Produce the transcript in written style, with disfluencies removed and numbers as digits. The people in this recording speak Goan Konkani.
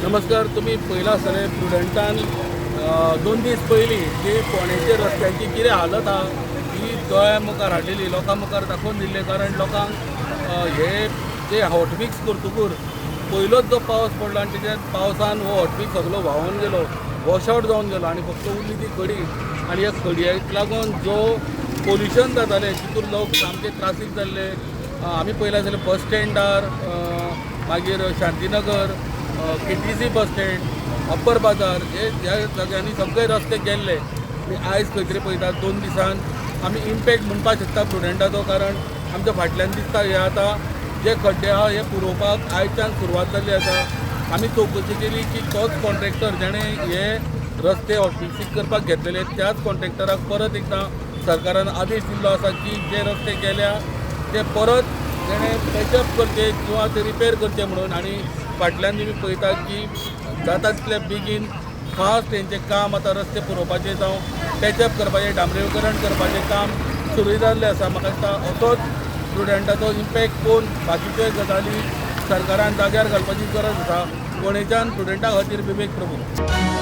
नमस्कार. तुमी पयला आसतलें, प्रुडंटान 2 दीस पयलीं जी फोंडेचे रस्त्याची कितें हालत आहा ती दोळ्या मुखार हाडलेली, लोकां मुखार दाखोवन दिल्ले. कारण लोकांक हे जे हॉटमिक्स करतकूर पयलोच जो पावस पडलो आनी तेच्या पावसान हो हॉटमिक्स सगलो व्हांवून गेलो, वॉश आवट जावन गेलो आनी फक्त उरली ती खडी. आनी ह्या खडयेक लागून जो पोल्युशन जातालें, तितून लोक सामके त्रासीक जाल्ले. आमी पळयलां जाल्यार बस स्टँडार, मागीर Shantinagar, KTC bus stand, upper बाजार, हे ह्या जाग्यांनी सगळे रस्ते गेल्ले. आनी आयज खंय तरी पळयता, 2 दिसान आमी इम्पॅक्ट म्हणपाक शकता प्रुडंटाचो, कारण आमच्या फाटल्यान दिसता हे आतां जे खड्डे आहा हे पुरोवपाक आयच्यान सुरवात जाल्ली आसा. आमी चवकशी केली की तोच कॉन्ट्रॅक्टर जेणें हे रस्ते हॉटमिक्सींग करपाक घेतलेले, त्याच कॉन्ट्रॅक्टराक परत एकदां सरकारान आदेश दिल्लो आसा की जे रस्ते गेल्या ते परत तेणें पॅचअप करचे किंवा ते रिपेर करचे म्हणून. आनी फाटल्यान तुमी पळयता की जाता तितले बेगीन फास्ट हेंचें काम आतां रस्ते पुरोवपाचें जावं पॅचअप करपाचें, डांबरीकरण करपाचें काम सुरू जाल्लें आसा. म्हाका दिसता असोच स्टुडंटाचो इम्पॅक्ट पळोवन बाकीच्यो गजाली सरकारान जाग्यार घालपाची गरज आसा. फोंडेच्यान स्टुडंटा खातीर विवेक प्रभू.